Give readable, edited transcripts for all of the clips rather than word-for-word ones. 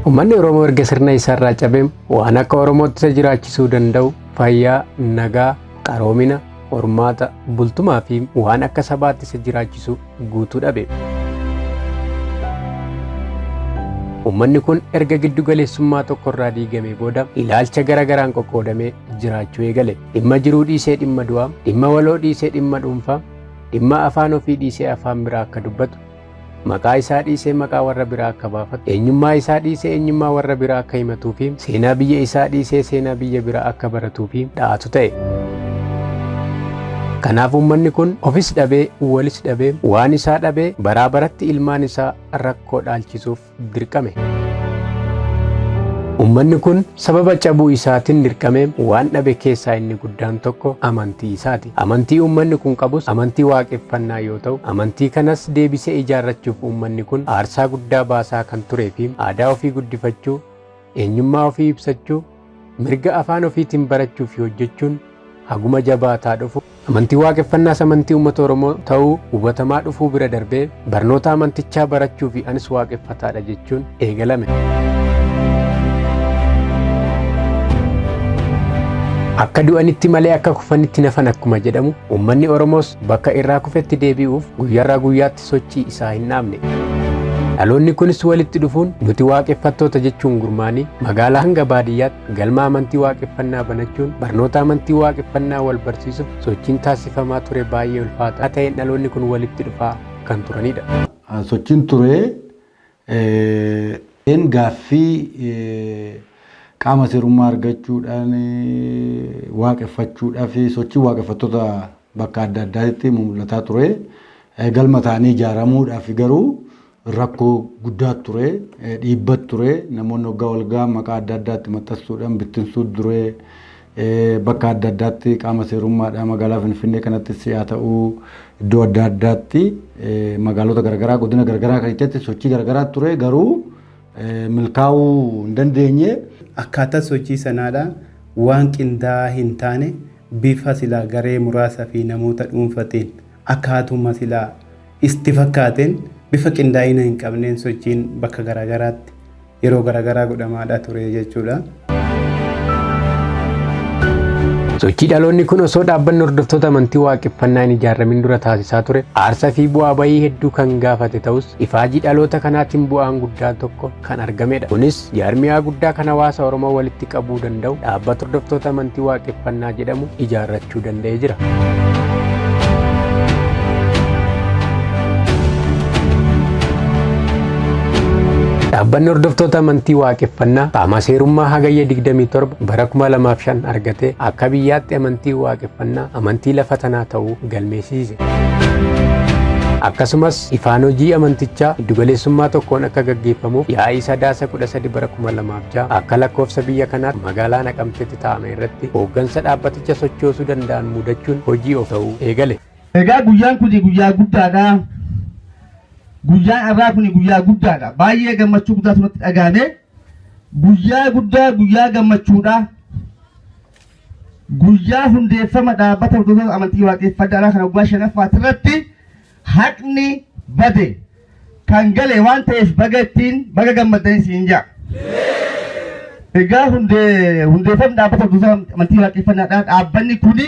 Uummanni Oromoo erga sirna isaarraa cabee waan akka Oromootti isa jiraachisuu danda'u fayyaa, nagaa, qaroomina, hormaata, bultumaa fi waan akka sabaatti isa jiraachisu guutuu dhabe. Uummanni kun erga giddu galeessummaa tokkorraa diigamee booda ilaalcha gara garaan qoqqoodamee jiraachuu eegale. Dhimma jiruu dhiisee dhimma du'aa, dhimma waloo dhiisee dhimma dhuunfaa, dhimma afaan ofii dhiisee afaan biraa akka dubbatu, maqaa isaa dhiisee maqaa warra biraa akka baafatu, eenyummaa isaa dhiisee eenyummaa warra biraa akka himatuu fi seenaa biyya isaa dhiisee seenaa biyya biraa akka baratuu fi dha'atu ta'e. Kanaaf uummanni kun ofis dhabee, walis dhabee, waan isaa dhabee baraa baratti ilmaan isaa rakkoo dhaalchisuuf dirqame. Uummanni kun sababa cabuu isaatiin dirqamee waan dhabe keessaa inni guddaan tokko amantii isaati. Amantii uummanni kun qabus amantii waaqeffannaa yoo ta'u, amantii kanas deebisee ijaarrachuuf uummanni kun aarsaa guddaa baasaa kan turee fi aadaa ofii guddifachuu, eenyummaa ofii ibsachuu, mirga afaan ofiitiin barachuu fi hojjechuun haguma jabaataa dhufu. Amantii waaqeffannaas amantii uummata Oromoo ta'uu hubatamaa dhufuu bira darbee barnoota amantichaa barachuu fi anis waaqeffataadha jechuun eegalame. Akka du'anitti malee akka kufanitti nafan akkuma jedhamu uummanni Oromoos bakka irraa kufetti deebi'uuf guyyaarraa guyyaatti sochii isaa hin dhaabne. Dhaloonni kunis walitti dhufuun nuti waaqeffattoota jechuun gurmaanii magaalaa hanga baadiyyaatti galma amantii waaqeffannaa banachuun barnoota amantii waaqeffannaa wal barsiisuuf sochiin taasifamaa ture baay'ee ulfaataa ta'een dhaloonni kun walitti dhufaa kan turanidha. Sochiin ture gaaffii qaama seerummaa argachuudhaan waaqeffachuudhaaf sochii waaqeffattoota bakka adda addaatti mul'ataa ture. Galma ta'anii ijaaramuudhaaf garuu rakkoo guddaa ture, dhiibbaa ture. Namoonni waggaa walgaa maqaa adda addaatti maxxansuudhaan bittinsuu ture. Bakka adda addaatti qaama seerummaadhaan magaalaa Finfinnee kanattis haa ta'u iddoo adda addaatti magaalota garaagaraa godina garaagaraa keessatti sochii garaagaraa ture garuu milkaa'uu hin dandeenye. Akkaataa sochii sanaadhaan waan qindaa'aa hin taane bifa silaa garee muraasaa fi namoota dhuunfateen akkaatuma silaa itti fakkaateen bifa qindaa'ina hin qabneen sochiin bakka garaagaraatti yeroo garaagaraa godhamaadha ture jechuudha. Sochii dhaloonni kun osoo dhaabbanni hordoftoota amantii waaqeffannaa hin ijaaramin dura taasisaa ture aarsaa fi bu'aa bayii hedduu kan gaafate ta'us ifaajii dhaloota kanaatiin bu'aan guddaa tokko kan argamedha. Kunis jaarmiyaa guddaa kan hawaasa Oromoo walitti qabuu danda'u dhaabbata hordoftoota amantii waaqeffannaa jedhamu ijaarrachuu danda'ee jira. Dhaabbanni hordoftoota amantii waaqeffannaa qaama seerummaa hagayya 27 bara 2005 argatee akka biyyaatti amantii waaqeffannaa amantii lafa tanaa ta'uu galmeessise. Akkasumas ifaan hojii amantichaa giddugaleessummaa tokkoon akka gaggeeffamuuf yaa'ii sadaasa 13 bara 2006 akka lakkoofsa biyya kanaatti magaalaa Naqamteetti taa'ame irratti hooggansa dhaabbaticha sochoosuu danda'an muudachuun hojii of ta'uu eegale. Egaa guyyaan kun guyyaa guddaadha. Guyyaan har'aa kun guyyaa guddaadha. Baay'ee gammachuu guddaatu natti dhagahame. Guyyaa guddaa guyyaa gammachuudha. Guyyaa hundeeffama dhaabbata hordoftoota amantii waaqeffannaadhaa kan waggaa shanaffaati irratti haqni bade kan gale waan ta'eef baga ittiin baga gammaddanii siin ja'a. Egaa hundeeffamni dhaabbata hordoftoota amantii waaqeffannaadhaa dhaabbanni kuni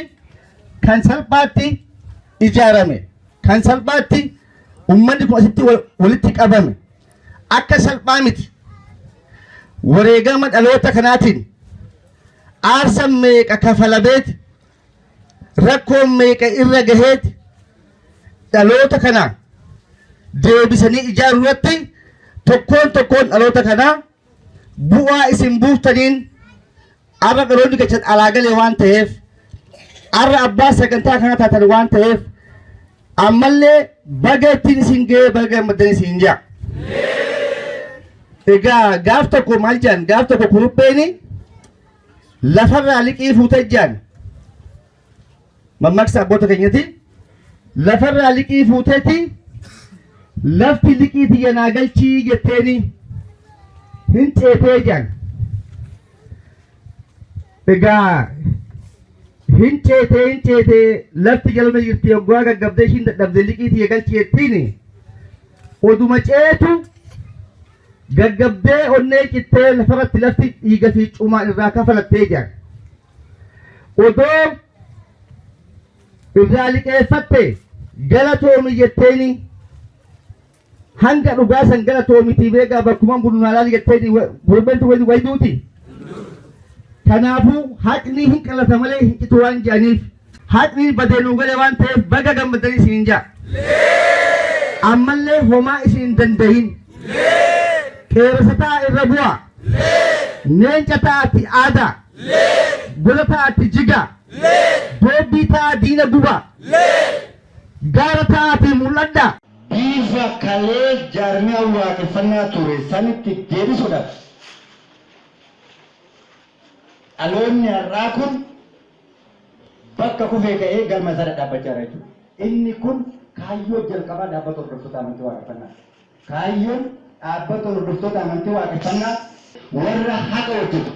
kan salphaatti ijaarame kan salphaatti uummanni kun asitti walitti qabame akka salphaa miti. Wareegama dhaloota kanaatiin aarsa meeqa kafalameeti rakkoon meeqa irra gaheeti dhaloota kana deebisanii ijaaruu irratti tokkoon tokkoon dhaloota kanaa bu'aa isin buuftaniin har'a dhaloonni keessan alaa galee waan ta'eef har'a abbaa sagantaa kana taatan waan ta'eef ammallee baga ittiin isin ga'ee baga gammaddan isin ja'a. Egaa gaaf tokko maal jedhan gaaf tokko kurupheeni lafarraa liqii fuute jedhan mammaaksa abboota keenyati lafarraa liqii fuuteeti lafti liqii tiyya naa galchii jetteeni hin ceetee jedhan. Egaa hin ceetee lafti jaluma jirti yoggaa gaggabdee ishiin dadhabde liqii tiyya galchi jettiini oduma ceetu Gaggabdee onnee cittee lafarratti lafti dhiiga fi cumaa irraa kafalattee jira. Odoo irraa liqeeffatte galatoomi jetteeni hanga dhugaa san galatoomitii beekaa bakkuman bulunaalaa jetteeni gurbeentu wayduuti. Kanaafuu haqni hin qalata malee hin citu waan jedhaniif haqni badee nuu gale waan ta'eef baga gammadanii isiniin ja'a. Ammallee homaa isin hin dandahin. Qeerransa ta'a irra bu'a. Leenca ta'aatti aadaa. Gola ta'aatti jiga. Doobbii ta'a diina guba. Gaara ta'aatti mul'adha. Bifa kalee jaarmiyaa waaqeffannaa ture sanitti deebisuudhaaf dhaloonni har'aa kun bakka kufee ka'ee galma isaa dhadhaabbachaa jira jechuudha. Inni kun kaayyoo jalqabaa dhaabbata hordoftoota amantii waaqeffannaa. Kaayyoon dhaabbata hordoftoota amantii waaqeffannaa warra haqa hojjetu,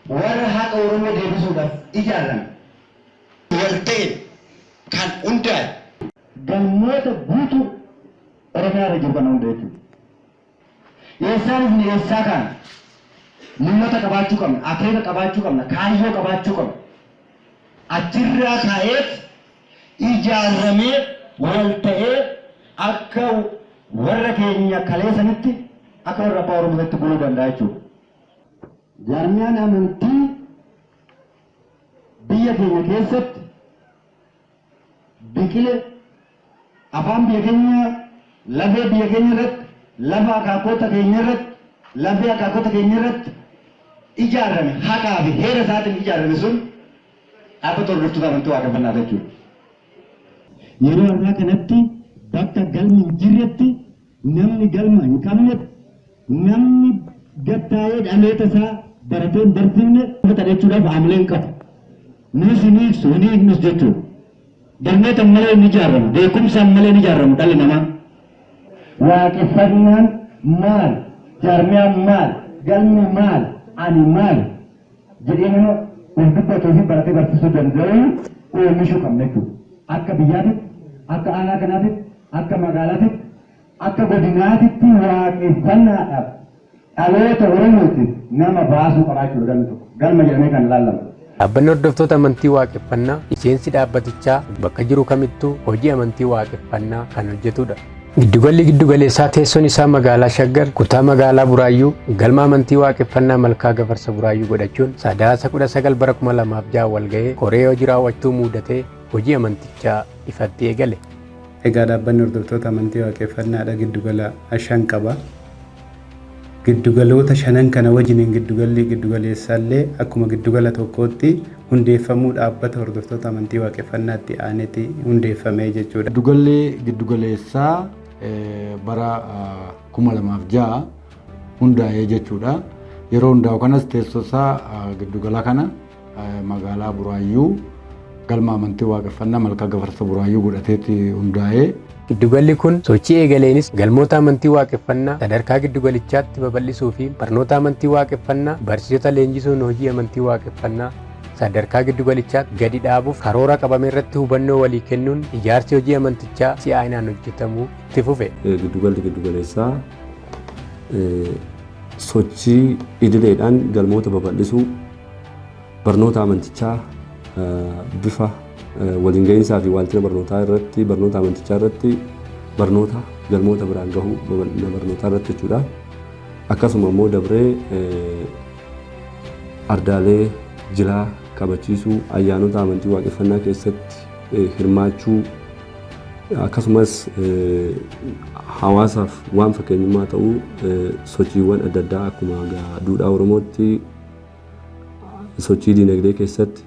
warra haqa Oromoo deebisuudhaaf ijaarame, wal ta'e kan hundaa'e galmoota guutuu Oromiyaa irra jiru kana hunda jechuudha. Eessaan dhufne eessaa kaana? Mul'ata qabaachuu qabna, akeeka qabaachuu qabna, kaayyoo qabaachuu qabna. Achirraa ka'eet ijaaramee wal ta'ee akka warra keenya kaleessanitti akka warra abbaa Oromootti buluu danda'a jechuudha. Jaarmiyaan amantii biyya keenya keessatti biqile afaan biyya keenya lafee biyya keenya irratti lafa akaakota keenya irratti lafee akaakota keenya irratti ijaarame haqaa fi heera isaatiin ijaarame sun dhaabbata hordoftoota amantii waaqeffannaa jechuudha. Yeroo ammaa kanatti bakka galmi hin jirretti namni galma hin qabnetti namni gattaa'ee dhaloota isaa baratee hin barsiifne jechuudhaaf haamilee hin qabu. Nus hin hiiksu hin hiiknus jechuudha. Barnoota malee hin ijaaramu, beekumsaan malee hin ijaaramu dhalli namaa. Waaqeffannaan maal? Jaarmiyaan maal? Galmi maal? Ani maal? Jedhee nama of dubbatuu fi baratee barsiisuu danda'u oomishuu qabna jechuudha. Akka biyyaatitti, akka aanaa kanaatitti, akka magaalaatitti, akka godinaatitti waaqeffannaadhaaf dhaloota Oromootiif nama baasuu qabaa jechuudha galmi tokko. Galma jedhamee kan ilaalamu. Dhaabbanni hordoftoota amantii waaqeffannaa miseensi dhaabbatichaa bakka jiru kamittuu hojii amantii waaqeffannaa kan hojjetudha. Giddugalli giddugaleessaa teessoon isaa magaalaa Shaggar kutaa magaalaa Buraayyuu galma amantii waaqeffannaa Malkaa Gafarsa Buraayyuu godhachuun Sadaasa 19 bara 2006 wal ga'ee koree hojii raawwachuu muudatee hojii amantichaa ifatti eegale. Egaa dhaabbanni hordoftoota amantii waaqeffannaadha giddugala shan qaba. Giddugaloota shanan kana wajjiniin giddugalli giddugaleessaallee akkuma giddugala tokkootti hundeeffamuu dhaabbata hordoftoota amantii waaqeffannaatti aaneeti hundeeffamee jechuudha. Giddugalli giddugaleessaa bara 2006 hundaa'ee jechuudha. Yeroo hundaa'u kanas teessoo isaa giddugala kana magaalaa Buraayyuu galma amantii waaqeffannaa Malkaa Gafarsa Buraayyuu godhateetti hundaa'ee. Giddugalli kun sochii eegaleenis galmoota amantii waaqeffannaa sadarkaa giddugalichaatti babal'isuu fi barnoota amantii waaqeffannaa barsiisota leenjisuun hojii amantii waaqeffannaa sadarkaa giddugalichaatti gadi dhaabuuf karoora qabame irratti hubannoo walii kennuun ijaarsi hojii amantichaa si'aayinaan hojjetamuu itti fufe. Giddugalli giddugaleessaa sochii idileedhaan galmoota babal'isuu barnoota amantichaa bifa waliin gahinsaa fi waaltina barnootaa irratti barnoota amantichaa irratti barnoota galmoota biraan gahuu babal'ina barnootaa irratti jechuudha. Akkasuma immoo dabree ardaalee jilaa kabachiisuu ayyaanota amantii waaqeffannaa keessatti hirmaachuu akkasumas hawaasaaf waan fakkeenyummaa ta'uu sochiiwwan adda addaa akkuma duudhaa Oromootti sochii diinagdee keessatti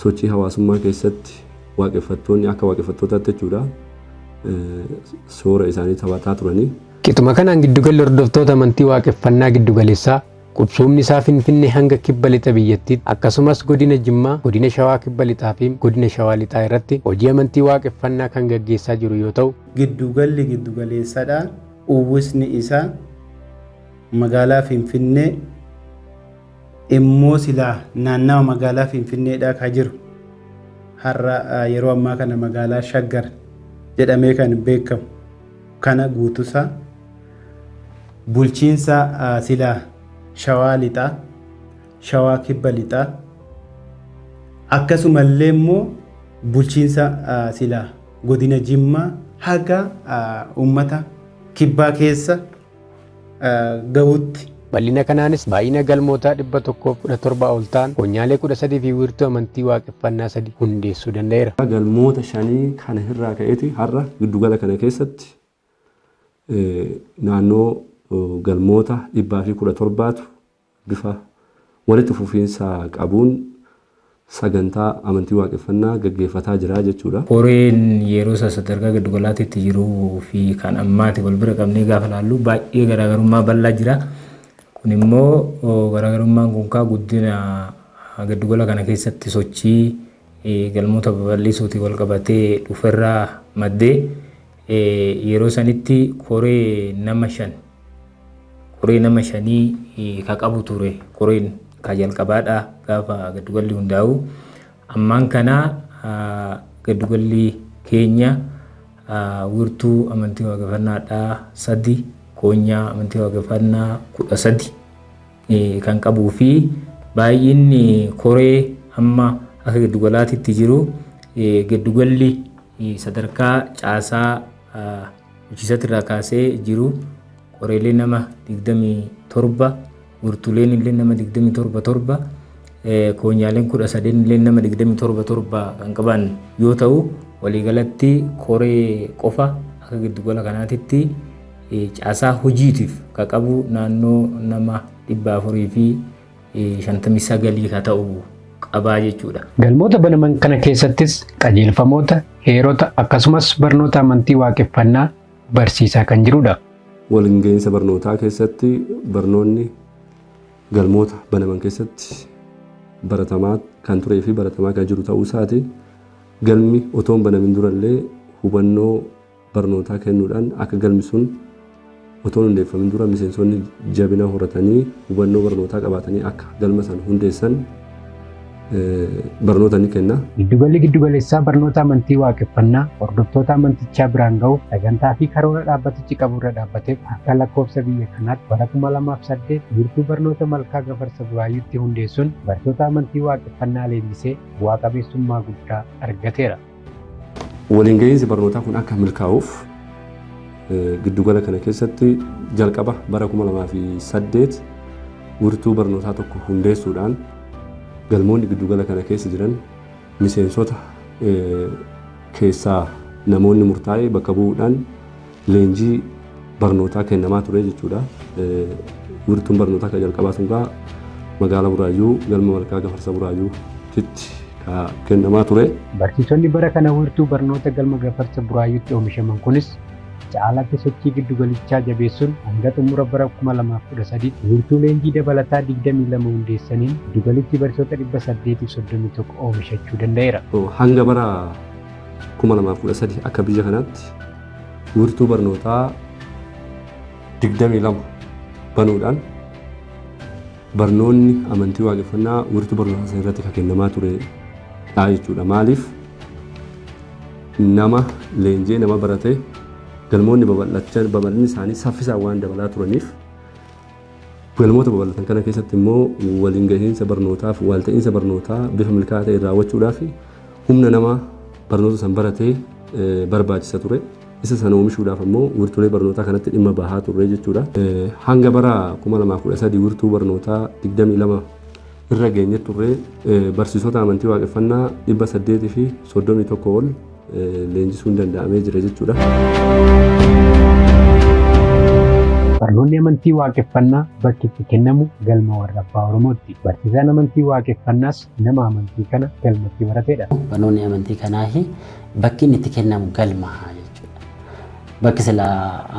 sochii hawaasummaa keessatti waaqeffattoonni akka waaqeffattootaatti jechuudha soora isaanii taphataa turanii. Qixuma kanaan giddugalli hordoftoota amantii waaqeffannaa giddugaleessaa qubsuumni isaa Finfinnee hanga kibba lixa biyyattiitti akkasumas godina Jimmaa, godina Shawaa kibba lixaa fi godina Shawaa lixaa irratti hojii amantii waaqeffannaa kan gaggeessaa jiru yoo ta'u. Giddugalli giddugaleessadha. Uwwisni isaa magaalaa Finfinnee immoo silaa naannawa magaalaa Finfinneedhaa kan jiru har'a yeroo ammaa kana magaalaa Shaggar jedhamee kan beekamu kana guutusaa Bulchiinsa silaa Shawaa Lixaa, Shawaa Kibba Lixaa, akkasumallee immoo bulchiinsa silaa godina Jimmaa haga uummata kibbaa keessa gahutti. Bal'ina kanaanis baay'ina galmootaa 117 ol ta'an konyaalee 13 fi wiirtuu amantii waaqeffannaa 3 hundeessuu danda'eera. Galmoota 5 kana irraa ka'eeti har'a giddugala kana keessatti naannoo galmoota 117 bifa walitti fufiinsa qabuun sagantaa amantii waaqeffannaa gaggeeffataa jira jechuudha. Koreen yeroo sadarkaa giddugalaatti jiruu fi kan ammaati wal bira qabnee gaafa laallu baay'ee garaagarummaa bal'aa jira. Kun immoo garaagarummaan kun kaa guddina giddugala kana keessatti sochii galmoota babal'isuutiin wal qabatee dhuferraa maddee yeroo sanitti koree nama shanii ka qabu ture koreen ka jalqabaadha gaafa giddugalli hundaa'u. Ammaan kana giddugalli keenya wiirtuu amantii waaqeffannaadhaa 3 koonyaa amantii waaqeffannaa 13 kan qabuu fi baay'inni koree amma akka giddugalaatitti jiru giddugalli sadarkaa caasaa bulchiinsatti irraa kaasee jiru koreelee nama 27 wiirtuuleen illee nama 27 koonyaaleen 13 illee nama 27 kan qaban yoo ta'u waliigalatti koree qofa akka giddugala kanaatitti caasaa hojiitiif ka qabu naannoo nama 459 ka ta'u qabaa jechuudha. Galmoota banaman kana keessattis qajeelfamoota, heerota akkasumas barnoota amantii waaqeffannaa barsiisaa kan jirudha. Waliin gahinsa barnootaa keessatti barnoonni galmoota banaman keessatti baratamaa kan turee fi baratamaa kan jiru ta'uu isaati. Galmi otoo hin banamin durallee hubannoo barnootaa kennuudhaan akka galmi sun otoo hin hundeeffamin dura miseensonni jabina horatanii hubannoo barnootaa qabaatanii akka galma sana hundeessan barnoota ni kenna. Giddugalli giddugaleessaa barnoota amantii waaqeffannaa hordoftoota amantichaa biraan gahuuf sagantaa fi karoora dhaabbatichi qaburra dhaabbateef akka lakkoofsa biyya kanaatti bara 2008 wiirtuu barnoota Malkaa Gafarsa Buraayyuutti hundeessuun bartoota amantii waaqeffannaa leenjisee bu'aa qabeessummaa guddaa argateera. Waliin gahiinsi barnootaa kun akka milkaa'uuf giddugala kana keessatti jalqaba bara 2008 wiirtuu barnootaa tokko hundeessuudhaan galmoonni giddugala kana keessa jiran miseensota keessaa namoonni murtaa'e bakka bu'uudhaan leenjii barnootaa kennamaa ture jechuudha. Wiirtuun barnootaa kan jalqabaa sun magaalaa Buraayyuu galma Malkaa Gafarsa Buraayyuutitti kennamaa ture. Barsiisonni bara kana wiirtuu barnoota galma Gafarsa Buraayyuutti oomishaman kunis caalaatti sochii giddugalichaa jabeessuun hanga xumura bara 2013 wiirtuu leenjii dabalataa 22 hundeessaniin giddugalichi barsiisota 831 oomishachuu danda'eera. Hanga bara 2013 akka biyya kanaatti wiirtuu barnootaa 22 banuudhaan barnoonni amantii waaqeffannaa wiirtuu barnootaa irratti kan kennamaa ture jechuudha. Maaliif nama leenjee nama barate galmoonni babal'inni isaanii saffisaan waan dabalaa turaniif galmoota babal'atan kana keessatti immoo waliin gahiinsa barnootaa fi walta'iinsa barnootaa bifa milkaa'aa ta'e raawwachuudhaaf humna nama barnoota san baratee barbaachisa ture. Isa sana oomishuudhaaf immoo wiirtuulee barnootaa kanatti dhimma bahaa turre jechuudha. Hanga bara 2013 wiirtuu barnootaa 22 irra geenye turre barsiisota amantii waaqeffannaa 831 ol leenjisuun danda'amee jira jechuudha. Barnoonni amantii waaqeffannaa bakki itti kennamu galma warra abbaa Oromootti. Barsiisaan amantii waaqeffannaas nama amantii kana galmatti baratedha. Barnoonni amantii kanaa bakki inni itti kennamu galma jechuudha. Bakki sila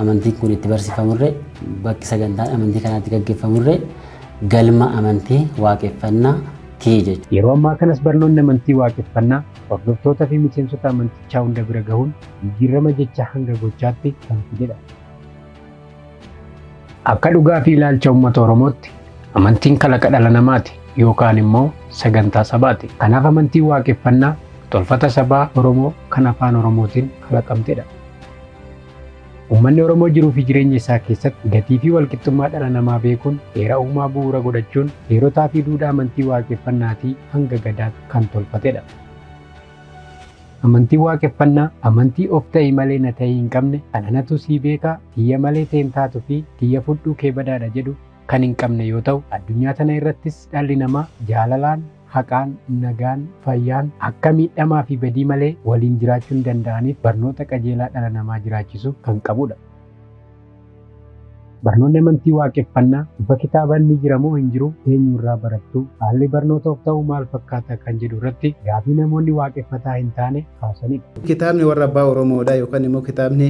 amantiin kun itti barsiifamurre, bakki sagantaan amantii kanaatti gaggeeffamurre galma amantii waaqeffannaa ti jechuudha. Yeroo ammaa kanas barnoonni amantii waaqeffannaa hordoftoota fi miseensota amantichaa hunda bira gahuun jijjiirama jecha hanga gochaatti kan fidedha. Akka dhugaa fi ilaalcha uummata Oromootti amantiin kalaqa dhala namaati yookaan immoo sagantaa sabaati. Kanaaf amantiin waaqeffannaa tolfata sabaa Oromoo kan afaan Oromootiin kalaqamtedha. Uummanni Oromoo jiruu fi jireenya isaa keessatti gatii fi walqixxummaa dhala namaa beekuun heera uumaa bu'uura godhachuun heerotaa fi duudhaa amantii waaqeffannaatii hanga gadaatti kan tolfatedha. Amantii waaqeffannaa amantii of ta'e malee na ta'e hin qabne kan anatu sii beekaa tiyya malee ta'een taatuu fi tiyya fudhuu kee badaadha jedhu kan hin qabne yoo ta'u addunyaa tana irrattis dhalli namaa jaalalaan haqaan nagaan fayyaan akka miidhamaa fi badii malee waliin jiraachuu hin danda'aniif barnoota qajeelaa dhala namaa jiraachisu kan qabudha. Barnoonni amantii waaqeffannaa bifa kitaabaan ni jira moo hin jiru eenyurraa barattu haalli barnoota of ta'uu maal fakkaata kan jedhu irratti gaafii namoonni waaqeffataa hin taane kaasanidha. Kitaabni warra abbaa Oromoodha yookaan immoo kitaabni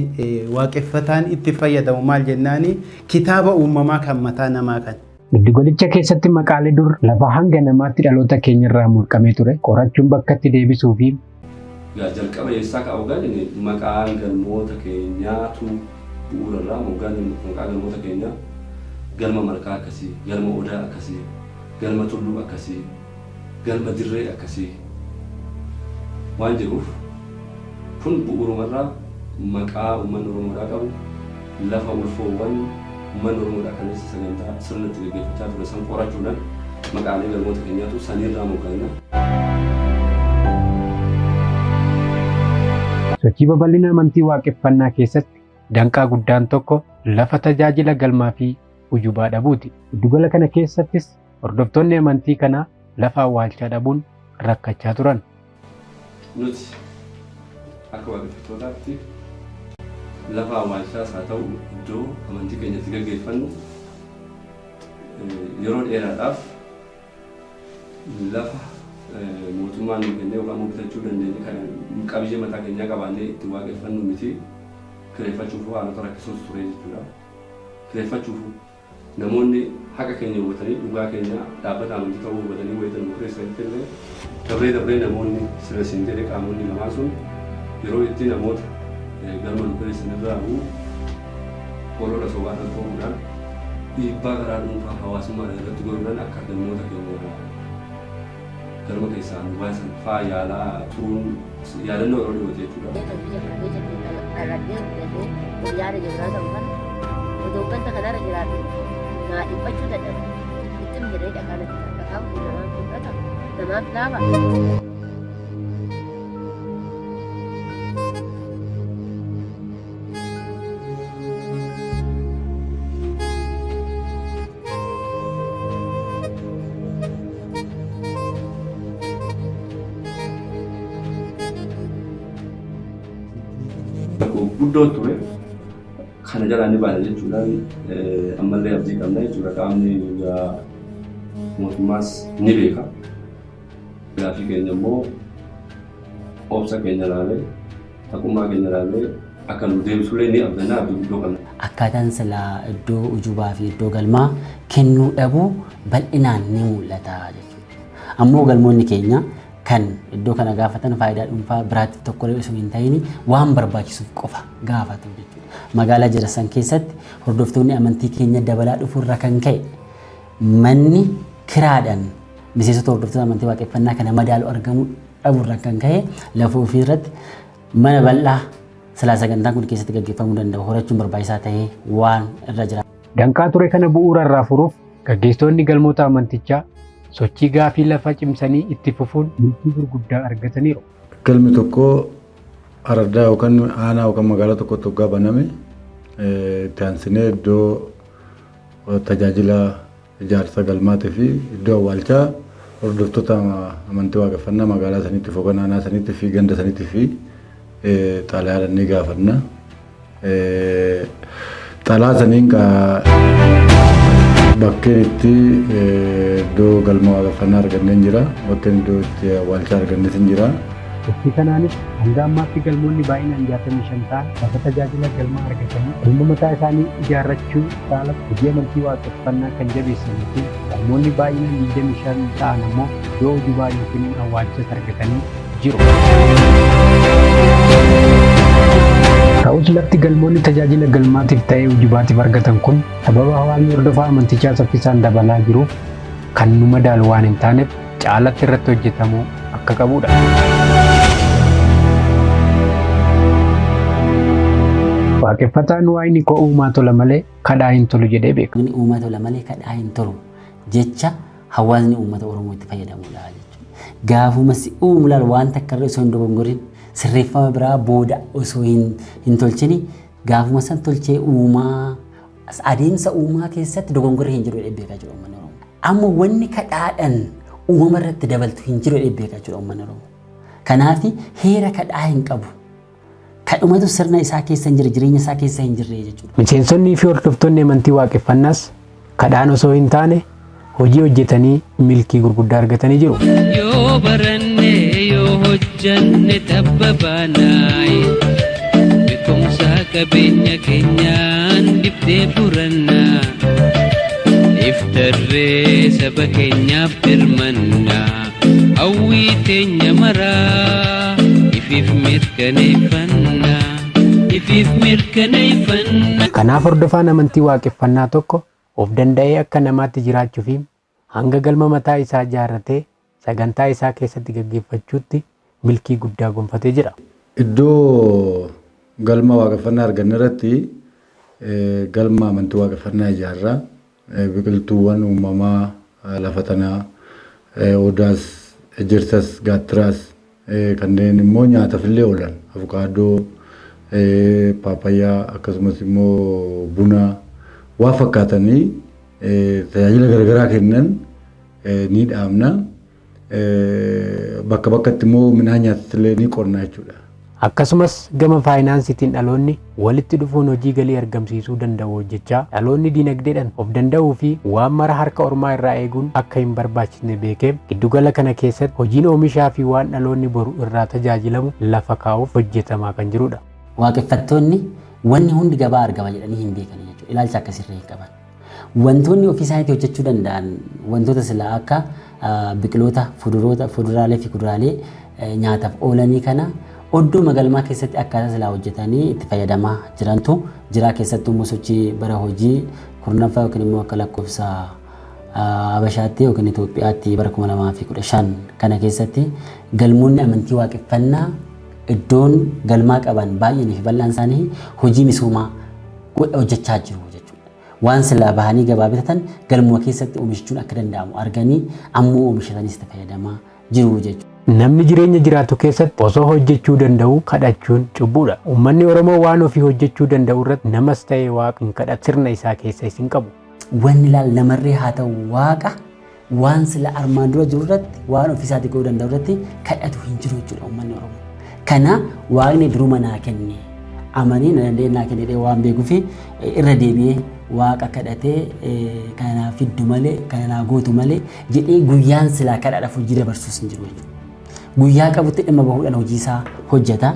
waaqeffataan itti fayyadamu maal jennaani kitaaba uumamaa kan mataa namaa kan. Giddugalicha keessatti maqaalee dur lafa hanga namaatti dhaloota keenyarraa mulqamee ture qorachuun bakkatti deebisuu fi Jalqaba eessaa ka'u galee maqaan galmoota keenyaatu bu'uurarraa moggaan maqaa galmoota keenyaa galma malkaa akkasii, galma odaa akkasii, galma tulluu akkasii, galma dirree akkasii waan jedhuuf kun bu'uurumarraa maqaa uummanni Oromoodhaa qabu lafa ulfoowwan uummanni Oromoodhaa kanas sagantaa sirna itti gaggeeffachaa ture san qorachuudhaan maqaalee galmoota keenyaatu saniirraa moggaanna. Sochii babal'ina amantii waaqeffannaa keessatti danqaa guddaan tokko lafa tajaajila galmaa fi ujubaa dhabuuti. Giddugala kana keessattis hordoftoonni amantii kanaa lafa awwaalchaa dhabuun rakkachaa turan. Nuti akka waaqeffattootaatti lafa awwaalchaas haa ta'u iddoo amantii keenya itti gaggeeffannu yeroo dheeraadhaaf lafa mootummaan nu kennee yookaan bitachuu dandeenye kan qabiyyee mataa keenyaa qabaannee itti waaqeffannu miti. Kireeffachuuf haalota rakkisuus ture jechuudha. Kireeffachuuf namoonni haqa keenya hubatanii dhugaa keenya dhaabbata amantii ta'uu hubatanii wayitan nu kireessanitti illee dabree dabree namoonni sirna siin jedhe qaamonni lamaan sun yeroo itti namoota galma nu kireessan irraa bu'u olola sobaadhaan ta'uudhaan dhiibbaa karaa dhuunfaa hawaasummaadhaan irratti godhuudhaan akka galmoota keenya galma keessaa nu baasan fa'aa yaalaa turuun yaadannoo yeroo dhiyoote jechuudha. Dhaladhee guddadhee yaada jiraatan kana odoo ganda kanarra jiraatu naa dhiphachuu dadhaba. Ittiin jedhee dhagaa natti dhagaa kun namaaf mul'ata namaaf laafa. Guddoo ture kana jalaa ni baana jechuudhaan ammallee abdii qabna jechuudha. Qaamni mootummaas ni beeka. Gaaffii keenya immoo obsa keenya ilaalee haqummaa keenya ilaalee akka nu deebisullee ni abdanna abdii guddoo qabna. Akkaataan silaa iddoo ujubaa fi iddoo galmaa kennuu dhabuu bal'inaan ni mul'ata jechuudha. Ammoo galmoonni keenya kan iddoo kana gaafatan faayidaa dhuunfaa biraatti tokko illee osoo hin ta'in waan barbaachisuuf qofa gaafatu jechuudha. Magaalaa Jirasan keessatti hordoftoonni amantii keenya dabalaa dhufuurra kan ka'e manni kiraadhaan miseensota hordoftoota amantii waaqeffannaa kana madaalu argamuu dhabuurra kan ka'e lafa ofii irratti mana bal'aa silaa sagantaan kun keessatti gaggeeffamuu danda'u horachuun barbaachisaa ta'ee waan irra jira. Danqaa ture kana bu'uura irraa furuuf gaggeessitoonni galmoota amantichaa sochii gaafii lafa cimsanii itti fufuun milkii gurguddaa argataniiru. Galmi tokko araddaa yookaan aanaa yookaan magaalaa tokkotti hoggaa baname itti aansinee iddoo tajaajila ijaarsa galmaatii fi iddoo awwaalchaa hordoftoota amantii waaqeffannaa magaalaa saniitti yookaan aanaa saniitti fi ganda saniitti fi xalayaadhaan ni gaafanna. Xalayaa saniin bakkeen itti iddoo galma waaqeffannaa arganneen jira. Bakkeen iddoo itti awwaalchaa argannes hin jira. Sochii kanaanis hanga ammaatti galmoonni baay'inaan 65 ta'an lafa tajaajila galmaa argatanii galma mataa isaanii ijaarrachuu caala hojii amantii waaqeffannaa kan jabeessanii fi galmoonni baay'inaan 25 ta'an ammoo iddoo ujubaa yookiin awwaalchas argatanii jiru. Ta'us lafti galmoonni tajaajila galmaatiif ta'ee ujubaatiif argatan kun sababa hawaasni hordofaa amantichaa saffisaan dabalaa jiruuf kan nu madaalu waan hin taaneef caalatti irratti hojjetamuu akka qabudha. Waaqeffataan waayini koo uumaa tola malee kadhaa hin tolu jedhee beeka. Inni uumaa tola malee kadhaa hin tolu jecha hawaasni uummata Oromoo itti fayyadamudha jechuudha. Gaafuma si uumu laal waan takka irra osoo hin dogongorin sirreeffama biraa booda osoo hin tolchini gaafuma san tolchee uumaa adeemsa uumaa keessatti dogongorri hin jiru jedhee beekaa jira uummanni Oromoo. Amma wanni kadhaadhaan uumama irratti dabaltu hin jiru jedhee beekaa jira uummanni Oromoo. Kanaaf heera kadhaa hin qabu. Kadhumatu sirna isaa keessa hin jirre jireenya isaa keessa hin jirre jechuudha. Miseensonnii fi hordoftoonni amantii waaqeffannaas kadhaan osoo hin taane hojii hojjetanii milkii gurguddaa argatanii jiru. Yoo baranne yoo hojjanne tabba baanaayi beekumsa qabeenya keenyaan dibdee furannaa iftarree saba keenyaaf dirmannaa hawwii teenya maraa ifiif mirkaneeffannaa ifiif mirkaneeffannaa. Kanaaf hordofaan amantii waaqeffannaa tokko of danda'ee akka namaatti jiraachuu fi hanga galma mataa isaa ijaarratee sagantaa isaa keessatti gaggeeffachuutti milkii guddaa gonfatee jira. Iddoo galma waaqeffannaa arganne irratti galma amantii waaqeffannaa ijaarra. Biqiltuuwwan uumamaa lafa tanaa odaas, ejersas, gaattiraas kanneen immoo nyaataaf illee oolan avukaadoo, paapayyaa akkasumas immoo buna waa fakkaatanii tajaajila garaagaraa kennan ni dhaabna. Bakka bakkatti immoo midhaan nyaatatti illee ni qonna jechuudha. Akkasumas gama faayinaansiitiin dhaloonni walitti dhufuun hojii galii argamsiisuu danda'u hojjechaa dhaloonni diinagdeedhaan of danda'uu fi waan mara harka ormaa irraa eeguun akka hin barbaachisne beekee giddugala kana keessatti hojiin oomishaa fi waan dhaloonni boru irraa tajaajilamu lafa kaa'uuf hojjetamaa kan jirudha. Waaqeffattoonni wanni hundi gabaa argama jedhanii hin beekan jechuudha. Ilaalcha akkasirra hin qaban. Wantoonni ofii isaaniitii hojjechuu danda'an wantoota silaa akka biqiloota, fuduroota, fuduraalee fi kuduraalee nyaataaf oolanii kana oddoo magalmaa keessatti akkaataa silaa hojjetanii itti fayyadamaa jirantu jira. Keessattuu immoo sochii bara hojii kurnaffaa yookiin immoo akka lakkoofsa Habashaatti yookiin Itoophiyaatti bara 2015 kana keessatti galmoonni amantii waaqeffannaa iddoon galmaa qaban baay'eenii fi bal'aan isaanii hojii misoomaa hojjechaa jiru jechuudha. Waan silaa bahanii gabaa bitatan galmuma keessatti oomishachuun akka danda'amu arganii ammoo oomishataniis itti fayyadamaa jiru jechuudha. Namni jireenya jiraatu keessatti osoo hojjechuu danda'u kadhachuun cubbuudha. Uummanni Oromoo waan ofii hojjechuu danda'u irratti namas ta'e waaqa hin kadhatu sirna isaa keessa isin qabu. Wanni laal namarree haa ta'u waaqa waan sila armaan dura jiru irratti waan ofii isaatii godhuu danda'u irratti kadhatu hin jiru jechuudha uummanni Oromoo. Kana waaqni duruma naa kenne amanii na danda'e naa kenne waan beekuuf irra deebi'ee waaqa kadhatee kana naa fiddu malee kana naa gootu malee jedhee guyyaan silaa kadhaadhaaf hojii dabarsuus hin jiru jechuudha. Guyyaa qabutti dhimma bahuudhaan hojii isaa hojjeta.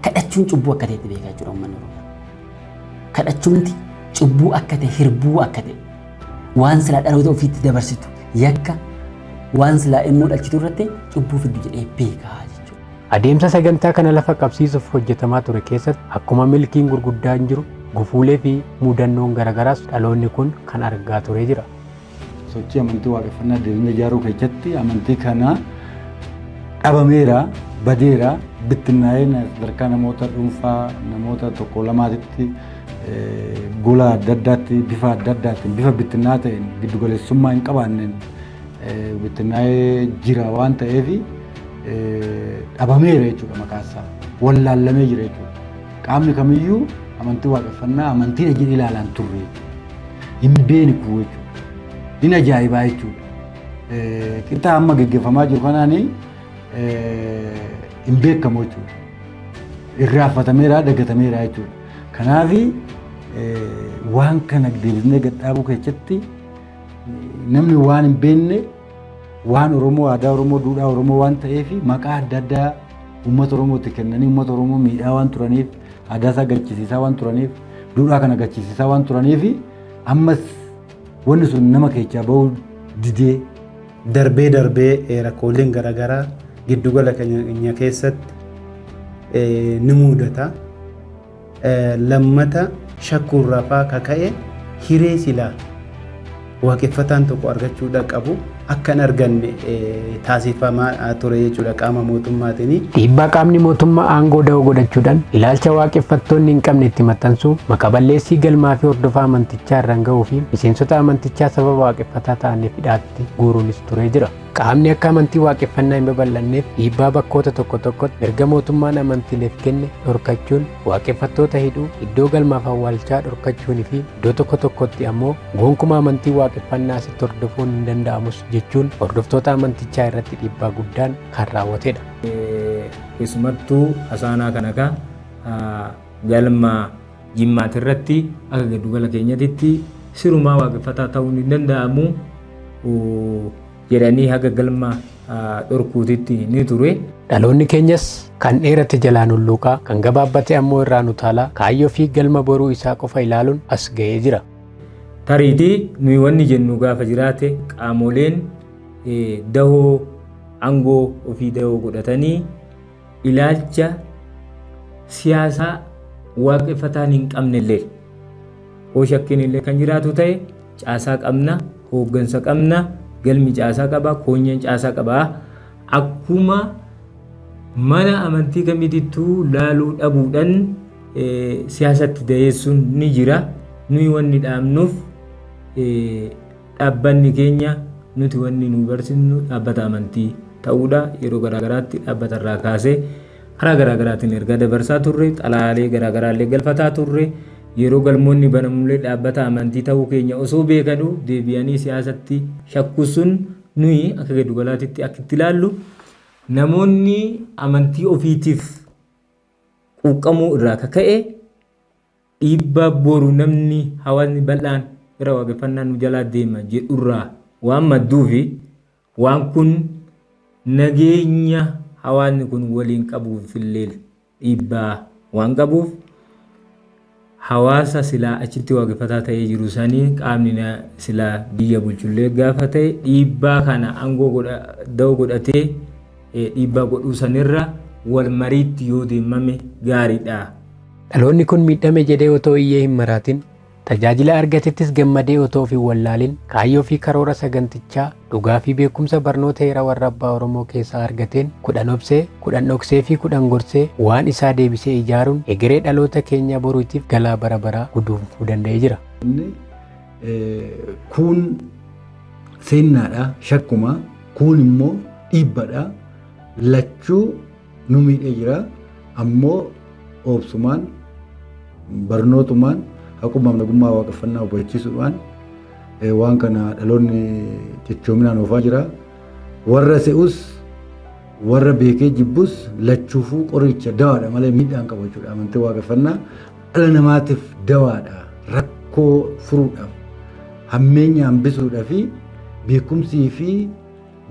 Kadhachuun cubbuu akka ta'etti beekaa jechuudha uummanni Oromoo. Kadhachuun cubbuu akka ta'e hirbuu akka ta'e waan silaa dhaloota ofiitti dabarsitu yakka waan silaa immoo dhalchitu irratti cubbuu fiddu jedhee beekaa jechuudha. Adeemsa sagantaa kana lafa qabsiisuuf hojjetamaa ture keessatti akkuma milkiin gurguddaan jiru gufuulee fi mudannoon garaagaraas dhaloonni kun kan argaa turee jira. Sochii amantii waaqeffannaa deemnee ijaaruu keessatti amantii kana dhabameera, badeera, bittinnaa'ee sadarkaa namoota dhuunfaa namoota tokko lamaatitti gola adda addaatti bifa adda addaatiin bifa bittinnaa ta'een giddugaleessummaa hin qabaanneen bittinnaa'ee jira waan ta'eef dhabameera jechuudha maqaan isaa. Wallaallamee jira jechuudha. Qaamni kamiyyuu amantii waaqeffannaa amantii jedhee ilaalaan turre hin beeku jechuudha. Hin ajaa'ibaa jechuudha. Qixxaa amma gaggeeffamaa jiru kanaanii hin beekamu jechuudha. Irraanfatameera, dagatameera jechuudha. Kanaaf waan kana deebisnee gad dhaabuu keessatti namni waan hin beekne waan Oromoo, aadaa Oromoo, duudhaa Oromoo waan ta'eef maqaa adda addaa uummata Oromootti kennanii uummata Oromoo miidhaa waan turaniif, aadaa isaa gachisiisaa waan turaniif, duudhaa kana gachisiisaa waan turaniif ammas wanni sun nama keessaa bahuu didee. Darbee darbee rakkooleen garaagaraa giddugala keenya keessatti ni mudata. Lammata shakkuurraa fa'aa kaka'e hiree silaa waaqeffataan tokko argachuudha qabu akka hin arganne taasifamaa ture jechuudha qaama mootummaatiin. Dhiibbaa qaamni mootummaa aangoo da'oo godhachuudhaan ilaalcha waaqeffattoonni hin qabne itti maxxansuu, maqaballeessii galmaa fi hordofaa amantichaa irraan ga'uu fi miseensota amantichaa sababa waaqeffataa ta'aniif hidhaatti guuruunis turee jira. Qaamni akka amantii waaqeffannaa hin babal'anneef dhiibbaa bakkoota tokko tokkotti erga mootummaan amantiileef kenne dhorkachuun waaqeffattoota hidhuu, iddoo galmaaf awwaalchaa dhorkachuunii fi iddoo tokko tokkotti ammoo gonkumaa amantii waaqeffannaa asitti hordofuun hin danda'amus jechuun hordoftoota amantichaa irratti dhiibbaa guddaan kan raawwatedha. Keessumattuu asaanaa kana ka galma Jimmaati irratti akka giddugala keenyatti sirumaa waaqeffataa ta'uun hin danda'amu jedhanii haga galma dhorkuutitti ni ture. Dhaloonni keenyas kan dheerate jalaan hulluuqaa, kan gabaabbate ammoo irraan utaalaa, kaayyoo fi galma boruu isaa qofa ilaaluun as ga'ee jira. Tariitii nuyi wanni jennu gaafa jiraate qaamoleen dahoo aangoo ofii dahoo godhatanii ilaalcha siyaasaa waaqeffataan hin qabne illee hoo shakkiin illee kan jiraatu ta'e caasaa qabna, hooggansa qabna, galmi caasaa qaba, koonyeen caasaa qaba. Akkuma mana amantii kamitittuu laaluu dhabuudhaan siyaasatti dayeessuun ni jira. Nuyi wanni dhaabnuuf dhaabbanni keenya nuti wanni nu barsiisnu dhaabbata amantii ta'uudha. Yeroo garaagaraatti dhaabbata irraa kaasee karaa garaagaraatiin ergaa dabarsaa turre, xalaalee garaagaraallee galfataa turre. Yeroo galmoonni banamullee dhaabbata amantii ta'uu keenya osoo beekanuu deebi'anii siyaasatti shakkuu sun nuyi akka giddugalaatitti akka itti ilaallu namoonni amantii ofiitiif quuqqamuu irraa kaka'e dhiibbaa boru namni hawaasni bal'aan gara waaqeffannaa nu jalaa deema jedhurraa waan madduu fi waan kun nageenya hawaasni kun waliin qabuuf illee dhiibbaa waan qabuuf hawaasa silaa achitti waaqeffataa ta'ee jiru sanii qaamni silaa biyya bulchullee gaafa ta'e dhiibbaa kana aangoo da'oo godhatee dhiibbaa godhuu sanirra wal mariitti yoo deemame gaariidha. Dhaloonni kun miidhame jedhee otoo iyyee hin maraatin, tajaajila argatettis gammadee otoo of hin wallaalin, kaayyoo fi karoora sagantichaa dhugaa fi beekumsa barnoota heera warra abbaa Oromoo keessaa argateen 10 obsee, 10 dhoksee fi 10 gorsee waan isaa deebisee ijaaruun egeree dhaloota keenya boruutiif galaa bara baraa guduunfuu danda'ee jira. Inni kun seennaadha, shakkuma, kun immoo dhiibbadha, lachuu nu miidhee jira, ammoo obsumaan, barnootumaan, haqummaa nagummaa waaqeffannaa hubachiisuudhaan waan kana dhaloonni cichoominaan oofaa jira. Warra se'us warra beekee jibbus lachuufuu qoricha dawaadha malee miidhaan qabu jechuudha. Amantii waaqeffannaa dhala namaatiif dawaadha. Rakkoo furuudhaaf, hammeenya hambisuudhaa fi beekumsii fi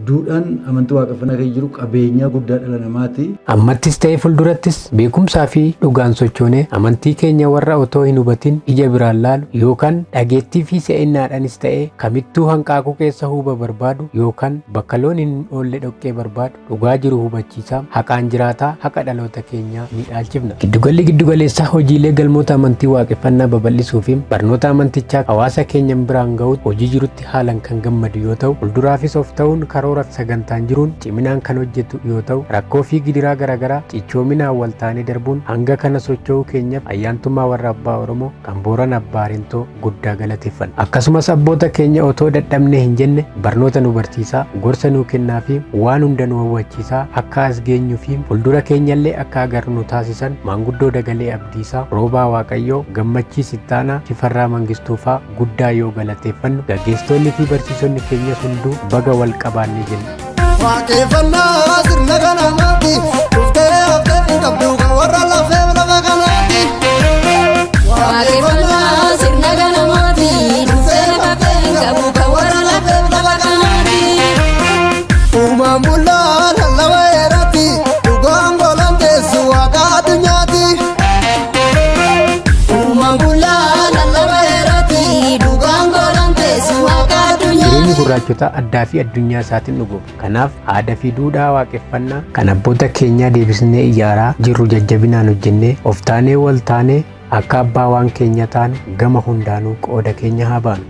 duudhaan amantii waaqeffannaa kan jiru qabeenyaa guddaa dhala namaati. Ammattis ta'ee fuuldurattis beekumsaa fi dhugaan sochoonee amantii keenya warra otoo hin hubatin ija biraan laalu yookaan dhageettii fi se'innaadhaanis ta'ee kamittuu hanqaaquu keessa huba barbaadu yookaan bakka loon hin oolle dhoqqee barbaadu dhugaa jiru hubachiisaa haqaan jiraataa haqa dhaloota keenyaa ni dhaalchifna. Giddugalli giddugaleessaa hojiilee galmoota amantii waaqeffannaa babal'isuu fi barnoota amantichaa hawaasa keenya biraan ga'uutti hojii jirutti haalaan kan gammadu yoo ta'u fuulduraafis of ta'uun karoora sagantaan jiruun ciminaan kan hojjetu yoo ta'u rakkoo fi gidiraa garaagaraa cichoominaan wal taanee darbuun hanga kana socho'uu keenyaaf ayyaantummaa warra abbaa Oromoo kan Booran Abbaa Rintoo guddaa galateeffanna. Akkasumas abboota keenya otoo dadhabnee hin jenne barnoota nu barsiisaa, gorsa nu kennaa fi waan hunda nu hawwachiisaa akka as geenyuu fi fuuldura keenyallee akka agarru nu taasisan maanguddoo Dagalee Abdiisaa, Roobaa Waaqayyoo, Gammachiis Ittaanaa, Shifarraa Mangistuufaa guddaa yoo galateeffannu gaggeessitoonni fi barsiisonni keenyas hunduu baga wal qabaanne jenna. Waaqeffannaa sirna kanamaati, dhuftee haftee hin qabdu kan warra lafee lafa kanaati. Waaqeffannaa sirna kanamaati, dhuftee haftee hin qabdu kan warra lafee lafa kanaati. Uumaan bullaa lallaba heeratti, dhugaan golaan teessu waaqa addunyaati. Uumaan bullaa lallaba heeratti, dhugaan golaan teessu waaqa addunyaati. Jireenyi gurraachota addaa fi addunyaa isaatiin dhugooma. Kanaaf aadaa fi duudhaa waaqeffannaa kan abboota keenyaa deebisnee ijaaraa jirru jajjabinaan hojjennee of taanee wal taanee akka abbaa waan keenya taanu gama hundaanuu qooda keenya haa baanu.